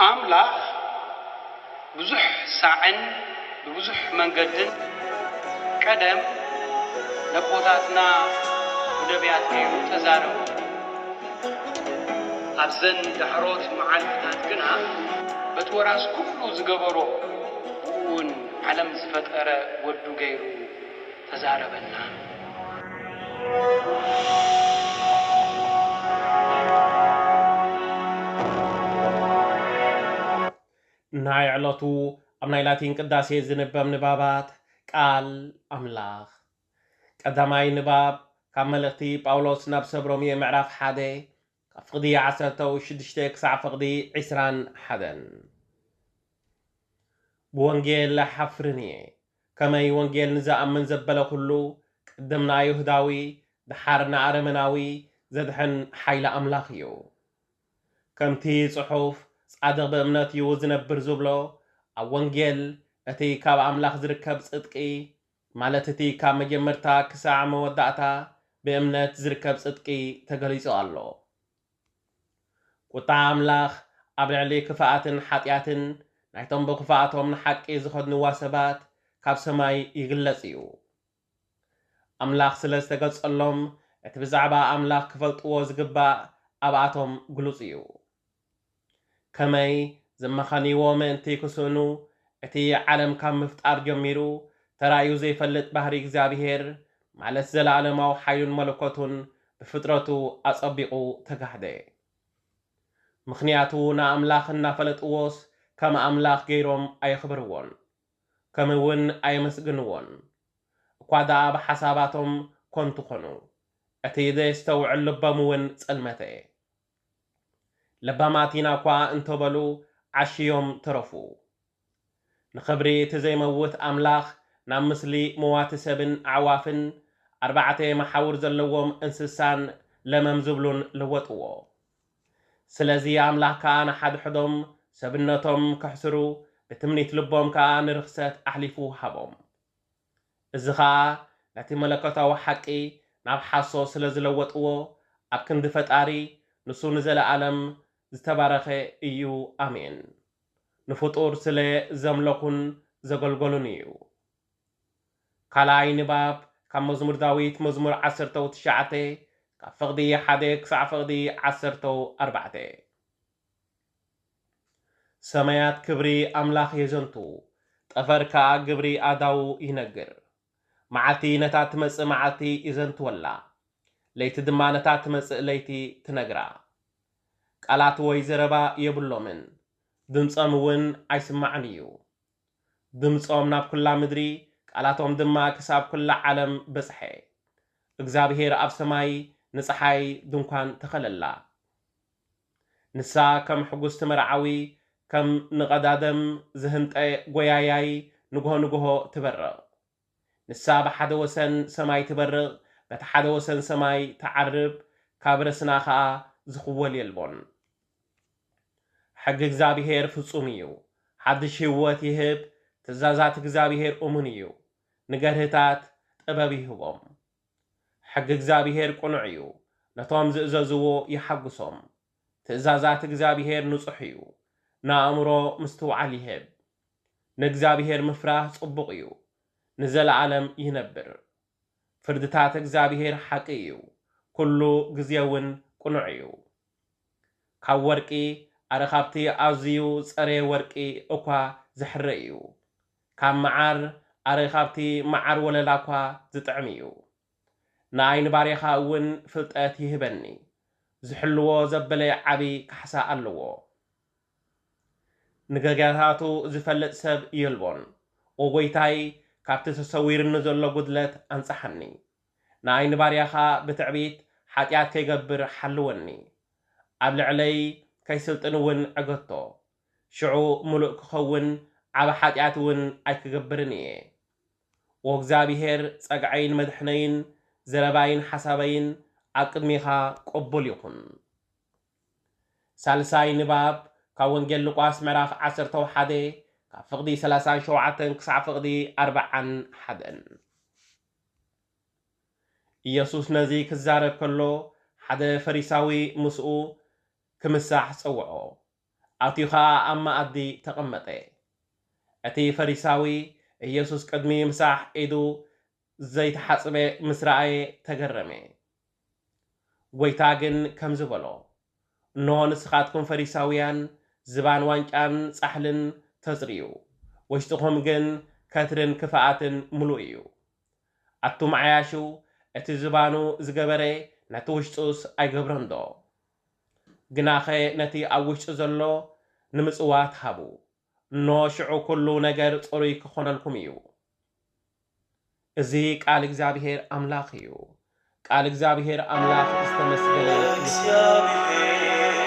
ኣምላኽ ብዙሕ ሳዕን ብብዙሕ መንገድን ቀደም ነቦታትና ብነቢያት ገይሩ ተዛረቡ። ኣብዘን ዳሕሮት መዓልትታት ግና በቲ ወራስ ኩሉ ዝገበሮ፣ ብኡ እውን ዓለም ዝፈጠረ ወዱ ገይሩ ተዛረበና። ናይ ዕለቱ ኣብ ናይ ላቲን ቅዳሴ ዝንበብ ንባባት ቃል ኣምላኽ። ቀዳማይ ንባብ ካብ መልእኽቲ ጳውሎስ ናብ ሰብ ሮሜ ምዕራፍ ሓደ ካብ ፍቕዲ ዓሰርተ ሽዱሽተ ክሳዕ ፍቕዲ ዕስራን ሓደን። ብወንጌል ኣይሓፍርን እየ። ከመይ ወንጌል ንዝኣምን ዘበለ ኩሉ፣ ቅድም ንኣይሁዳዊ፣ ደሓር ንኣረመናዊ፣ ዘድሕን ሓይሊ ኣምላኽ እዩ። ከምቲ ጽሑፍ፣ ጻድቕ ብእምነት እዩ ዝነብር ዝብሎ፣ ኣብ ወንጌል እቲ ካብ ኣምላኽ ዝርከብ ጽድቂ፣ ማለት እቲ ካብ መጀመርታ ክሳዕ መወዳእታ ብእምነት ዝርከብ ጽድቂ ተገሊጹ ኣሎ። ቁጣ ኣምላኽ ኣብ ልዕሊ ክፍኣትን ሓጢኣትን ናይቶም ብኽፍኣቶም ንሓቂ ዝኸድንዋ ሰባት ካብ ሰማይ ይግለጽ እዩ። ኣምላኽ ስለ ዝተገልጸሎም፣ እቲ ብዛዕባ ኣምላኽ ክፈልጥዎ ዝግባእ ኣብኣቶም ግሉጽ እዩ። ከመይ ዝመኸንዎ ምእንቲ ክስእኑ፣ እቲ ዓለም ካብ ምፍጣር ጀሚሩ ተራእዩ ዘይፈልጥ ባህሪ እግዚኣብሔር፣ ማለት ዘለኣለማዊ ሓይሉን መለኮቱን ብፍጥረቱ ኣጸቢቑ ተጋህደ። ምኽንያቱ ንኣምላኽ እናፈለጥዎስ ከም ኣምላኽ ገይሮም ኣየኽብርዎን፣ ከምኡ እውን ኣየመስግንዎን። እኳ ደኣ ብሓሳባቶም ኮንቱ ኮኑ፣ እቲ ዘየስተውዕል ልቦም እውን ጸልመተ። ለባማት ኢና እኳ እንተበሉ ዓሽዮም ተረፉ። ንኽብሪ እቲ ዘይመውት ኣምላኽ ናብ ምስሊ መዋቲ ሰብን ኣዕዋፍን ኣርባዕተ መሓውር ዘለዎም እንስሳን ለመም ዝብሉን ለወጥዎ። ስለዚ ኣምላኽ ከኣ ንሓድሕዶም ሰብነቶም ከሕስሩ ብትምኒት ልቦም ከኣ ንርኽሰት ኣሕሊፉ ሃቦም። እዚ ኸኣ ነቲ መለኮታዊ ሓቂ ናብ ሓሶ ስለ ዝለወጥዎ፣ ኣብ ክንዲ ፈጣሪ ንሱ ንዘለኣለም ዝተባረኸ እዩ። ኣሜን። ንፍጡር ስለ ዘምለኹን ዘገልገሉን እዩ። ካልኣይ ንባብ ካብ መዝሙር ዳዊት መዝሙር ዓሰርተ ትሽዓተ ካብ ፍቕዲ ሓደ ክሳዕ ፍቕዲ ዓሰርተ ኣርባዕተ። ሰማያት ክብሪ ኣምላኽ የዘንቱ፣ ጠፈር ከኣ ግብሪ ኣእዳዉ ይነግር። መዓልቲ ነታ ትመጽእ መዓልቲ የዘንትወላ፣ ለይቲ ድማ ነታ ትመጽእ ለይቲ ትነግራ። ቃላት ወይ ዘረባ የብሎምን፣ ድምጾም እውን ኣይስማዕን እዩ። ድምጾም ናብ ኩላ ምድሪ፣ ቃላቶም ድማ ክሳብ ኩላ ዓለም በጽሐ። እግዚኣብሄር ኣብ ሰማይ ንጸሓይ ድንኳን ተኸለላ። ንሳ ከም ሕጉስቲ መርዓዊ፣ ከም ንቐዳደም ዝህንጠ ጐያያይ ንግሆ ንግሆ ትበርቕ። ንሳ ብሓደ ወሰን ሰማይ ትበርቕ፣ በቲ ሓደ ወሰን ሰማይ ትዓርብ፣ ካብ ረስና ኸኣ ዝኽወል የልቦን። ሕጊ እግዚኣብሄር ፍጹም እዩ፣ ሓድሽ ህይወት ይህብ፣ ትእዛዛት እግዚኣብሄር እሙን እዩ፣ ንገርህታት ጥበብ ይህቦም። ሕጊ እግዚኣብሄር ቅኑዕ እዩ፣ ነቶም ዝእዘዝዎ ይሓጉሶም። ትእዛዛት እግዚኣብሄር ንጹሕ እዩ፣ ንኣእምሮ ምስትውዓል ይህብ። ንእግዚኣብሄር ምፍራህ ጽቡቕ እዩ፣ ንዘለኣለም ይነብር። ፍርድታት እግዚኣብሄር ሓቂ እዩ፣ ኩሉ ግዜ እውን ቅኑዕ እዩ። ካብ ወርቂ፣ ኣረ ካብቲ ኣዝዩ ጸረየ ወርቂ እኳ ዝሕረ እዩ። ካብ መዓር፣ ኣረ ካብቲ መዓር ወለላ እኳ ዝጥዕም እዩ። ንኣይ ንባርያኻ እውን ፍልጠት ይህበኒ፣ ዝሕልዎ ዘበለ ዓቢ ካሕሳ ኣለዎ። ንጌጋታቱ ዝፈልጥ ሰብ የልቦን። ኦ ጐይታይ፣ ካብቲ ተሰዊሩኒ ዘሎ ጉድለት ኣንጽሓኒ። ንኣይ ንባርያኻ ብትዕቢት ሓጢኣት ከይገብር ሓልወኒ። ኣብ ልዕለይ ከይስልጥን እውን ዕገቶ። ሽዑ ምሉእ ክኸውን ዓቢ ሓጢኣት እውን ኣይክገብርን እየ። ኦ እግዚኣብሄር፣ ጸግዐይን መድሕነይን፣ ዘረባይን ሓሳበይን ኣብ ቅድሜኻ ቅቡል ይኹን። ሳልሳይ ንባብ ካብ ወንጌል ሉቃስ ምዕራፍ ዓሰርተ ሓደ ካብ ፍቕዲ ሰላሳን ሸውዓተን ክሳዕ ፍቕዲ ኣርባዓን ሓደን። ኢየሱስ ነዚ ክዛረብ ከሎ፣ ሓደ ፈሪሳዊ ምስኡ ክምሳሕ ጸውዖ። ኣትዩ ኸኣ ኣብ መኣዲ ተቐመጠ። እቲ ፈሪሳዊ፣ ኢየሱስ ቅድሚ ምሳሕ ኢዱ ዘይተሓጽበ ምስ ረኣየ ተገረመ። ጐይታ ግን ከምዚ በሎ፣ እንሆ ንስኻትኩም ፈሪሳውያን ዝባን ዋንጫን ጻሕልን ተጽርዩ፣ ውሽጥኹም ግን ከትርን ክፍኣትን ምሉእ እዩ። ኣቱም ዓያሹ፣ እቲ ዝባኑ ዝገበረ ነቲ ውሽጡስ ኣይገብሮንዶ? ግናኸ ነቲ ኣብ ውሽጡ ዘሎ ንምጽዋት ሃቡ፣ እኖ ሽዑ ኩሉ ነገር ጽሩይ ክኾነልኩም እዩ። እዚ ቃል እግዚኣብሔር ኣምላኽ እዩ። ቃል እግዚኣብሔር ኣምላኽ ዝተመስገነ ይኹን።